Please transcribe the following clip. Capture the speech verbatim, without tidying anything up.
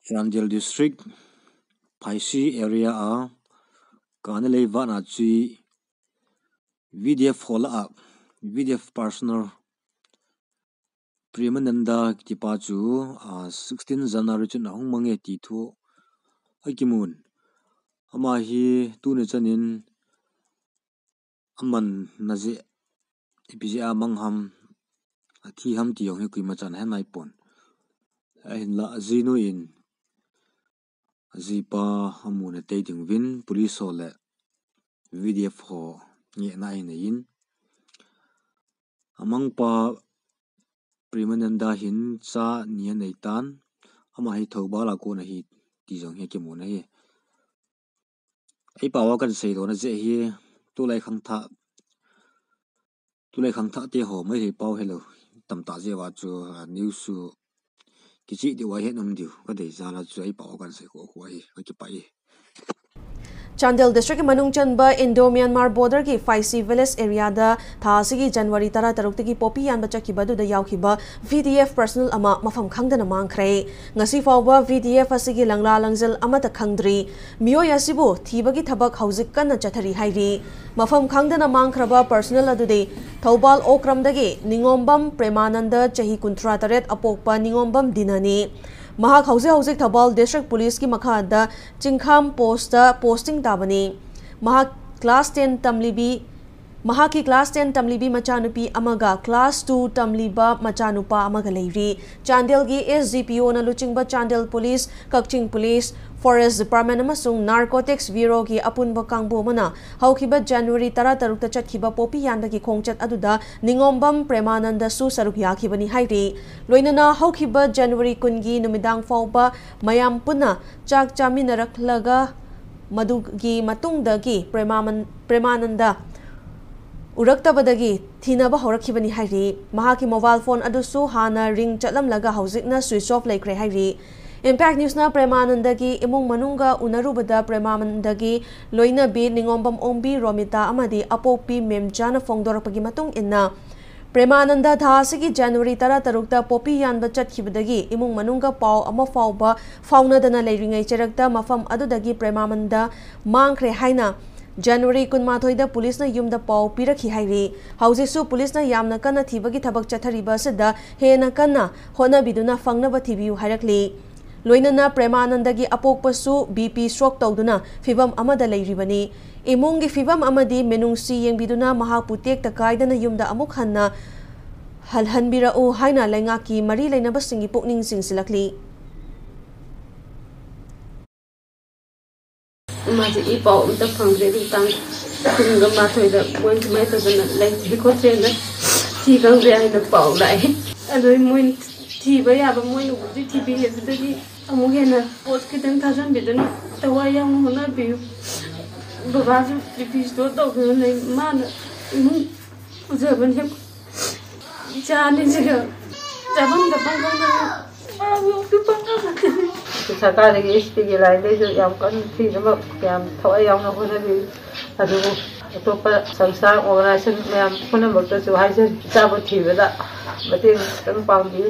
Chandel District, Phaisi area a, Kanalei vana chui, V D F hola a, V D F personnel, Premananda kitipa chu, a, sixteen January chun ahung mange ti thu akimun. Ama hi tuni chanin aman naje, ipi jeh a mang ham, athi ham ti jong hi koima chan he nai pon. Ahinla ajinu in, ajipa amun atei ding uvin, police ho le V D F ho ngehna ahin nei in. Amangpa Premananda hin cha ni anei tan, ama hi Thoubal a kon ahi ti jong hi akimun ahi. Ei pao a kan seilona jeh hi, tulai khangthah, tulai khangthah te ho Meitei pao helou tamtah jeh uva chu, a, news chu kicheh diu a het um diu kadei jal a chu ei pao a kan sei kho kho ahi, kakipah e. Chandel District ki manung chanba Indo-Myanmar border ki Phaisi village area da tha asigi January tara taruk tagi poppy yanba chakhiba aduda yaukhiba V D F personnel ama mafam khangdana mangkhre. Ngasi faoba V D F asigi langla langjel amata khangdri. Mioi asibu thibagi thabak haujik kanna chathari hairi. Mafam khangdana mangkhraba personnel adudi Thoubal Okram dagi Ningombam Premananda chahi kunthra taret apokpa Ningombam Dina ni. Mahak haujik haujik Thoubal District Police ki makha da Chingkham Post ta posting tabani. Mahak class ten tamlibi, mahaki class ten tamlibi machanupi amaga class two tamliba machanupa amaga leiri. Chandel gi S D P O na luchingba Chandel Police, Kakching Police, Forest Department amasung Narcotics Bureau gi apunba kangbu amana haukhiba January tara taruk ta chatkhiba poppy yanba ki khongchat aduda Ningombam Premananda su saruk yakhibani hairi. Loinana haukhiba January kun gi numidang faoba mayam puna chak chaminaraklaga madugi matungdagi Premaman-, Premananda uraktabadagi thinaba haurakhibani hairi. Mahaki mobile phone adusu hana ring chatlamlaga haujikna switch off leikre hairi. Impact News na Premananda gi imung manungga unarubada Premananda gi loinabi Ningombam Ombi Romita amadi apokpi Memchana phongdorakpagi matung inna ꯄ꯭ꯔꯦꯃꯥꯅꯟꯗ ꯊꯥ ꯑꯁꯤꯒꯤ January ꯇꯔꯥꯇꯔꯨꯛꯇ poppy ꯌꯥꯟꯕ ꯆꯠꯈꯤꯕꯗꯒꯤ ꯏꯃꯨꯡ ꯃꯅꯨꯡꯒ ꯄꯥꯎ ꯑꯃ ꯐꯥꯎꯕ ꯐꯥꯎꯅꯗꯅ ꯂꯩꯔꯤꯉꯩ ꯆꯩꯔꯛꯇ ꯃꯐꯝ ꯑꯗꯨꯗꯒꯤ ꯄ꯭ꯔꯦꯃꯥꯅꯟꯗ ꯃꯥꯡꯈ꯭ꯔꯦ ꯍꯥꯏꯅ ꯖꯅꯋꯥꯔꯤ ꯀꯨꯟꯃꯥꯊꯣꯏꯗ ꯄꯨꯂꯤꯁꯅ ꯌꯨꯝꯗ ꯄꯥꯎ ꯄꯤꯔꯛꯈꯤ ꯍꯥꯏꯔꯤ꯫ ꯍꯧꯖꯤꯛꯁꯨ ꯄꯨꯂꯤꯁꯅ ꯌꯥꯝꯅ ꯀꯟꯅ ꯊꯤꯕꯒꯤ ꯊꯕꯛ ꯆꯠꯊꯔꯤꯕ ꯑꯁꯤꯗ ꯍꯦꯟꯅ ꯀꯟꯅ ꯍꯣꯠꯅꯕꯤꯗꯨꯅ ꯐꯪꯅꯕ ꯊꯤꯕꯤꯌꯨ ꯍꯥꯏꯔꯛꯂꯤ꯫ ꯂꯣꯏꯅꯅ ꯄ꯭ꯔꯦꯃꯥꯅꯟꯗꯒꯤ ꯑꯄꯣꯛꯄꯁꯨ ꯕꯤ ꯄꯤ ꯁ꯭ꯇ꯭ꯔꯣꯛ ꯇꯧꯗꯨꯅ ꯐꯤꯚꯝ ꯑꯃꯗ ꯂꯩꯔꯤꯕꯅꯤ꯫ ꯏꯃꯨꯡꯒꯤ ꯐꯤꯚꯝ ꯑꯃꯗꯤ ꯃꯤꯅꯨꯡꯁꯤ ꯌꯦꯡꯕꯤꯗꯨꯅ ꯃꯍꯥꯛꯄꯨ ꯇꯦꯛꯇ ꯀꯥꯏꯗꯅ ꯌꯨꯝꯗ ꯑꯃꯨꯛ ꯍꯟꯅ ꯍꯜꯍꯟꯕꯤꯔꯛꯎ ꯍꯥꯏꯅ ꯂꯩꯉꯥꯛꯀꯤ ꯃꯔꯤ ꯂꯩꯅꯕꯁꯤꯡꯒꯤ ꯄꯨꯛꯅꯤꯡ ꯆꯤꯡꯁꯤꯜꯂꯛꯂꯤ꯫ ꯃꯥꯁꯦ ꯏ ꯄꯥꯎ ꯑꯝꯇ ꯐꯪꯗ꯭ꯔꯦ꯫ ꯑꯗꯨ ꯇꯥꯡ ꯀꯨꯟꯒ ꯃꯥꯊꯣꯏꯗ ꯃꯣꯏ ꯁꯨꯃꯥꯏꯅ ꯇꯧꯗꯅ ꯂꯩꯇ꯭ꯔꯦ ꯈꯣꯠꯇ꯭ꯔꯦꯅ ꯊꯤ ꯈꯪꯗ꯭ꯔꯦ ꯍꯥꯏꯅ ꯄꯥꯎ ꯂꯥꯛꯑꯦ꯫ ꯑꯗꯨ ꯃꯣꯏ ꯊꯤꯕ ꯌꯥꯕ ꯃꯣꯏꯅꯕꯨꯗꯤ ꯊꯤꯕꯤꯌꯦ꯫ ꯑꯗꯨꯗꯒꯤ ꯑꯃꯨꯛ ꯍꯦꯟꯅ ꯄꯣꯠ ꯈꯤꯇꯪ ꯊꯥꯖꯟꯕꯤꯗꯨꯅ ꯊꯋꯥꯏ ꯌꯥꯎꯅ ꯍꯣꯠꯅꯕꯤꯌꯨ꯫ ꯕꯕꯥꯁꯨ ꯕꯤ ꯄꯤ ꯁ꯭ꯇ꯭ꯔꯣꯛ ꯇꯧꯗꯨꯅ ꯂꯩ꯫ ꯃꯥꯅ ꯏꯃꯨꯡ ꯄꯨꯖꯕꯅꯦ꯫ ꯏꯆꯥ ꯑꯅꯤꯁꯤꯒ ꯆꯥꯐꯝ ꯊꯛꯐꯝ ꯈꯪꯗꯅ ꯃꯥꯕꯨ ꯑꯝꯇ ꯄꯪꯉꯝꯃꯗꯤ꯫ ꯁꯔꯀꯥꯔꯗꯒꯤ ꯑꯦꯁ ꯇꯤꯒꯤ ꯂꯥꯏꯟꯗꯩꯁꯨ ꯌꯥꯝ ꯀꯟꯅ ꯊꯤꯅꯕ ꯌꯥꯝ ꯊꯋꯥꯏ ꯌꯥꯎꯅ ꯍꯣꯠꯅꯕꯤ꯫ ꯑꯗꯨꯕꯨ ꯑꯇꯣꯞꯄ ꯁꯪꯁꯊꯥꯟ, ꯑꯣꯔꯒꯅꯥꯏꯖꯦꯁꯟ ꯃꯌꯥꯝ ꯄꯨꯝꯅꯃꯛꯇꯁꯨ ꯍꯥꯏꯖꯔꯤ, ꯏꯆꯥꯕꯨ ꯊꯤꯕꯗ ꯃꯇꯦꯡ ꯈꯤꯇꯪ ꯄꯥꯡꯕꯤꯌꯨ꯫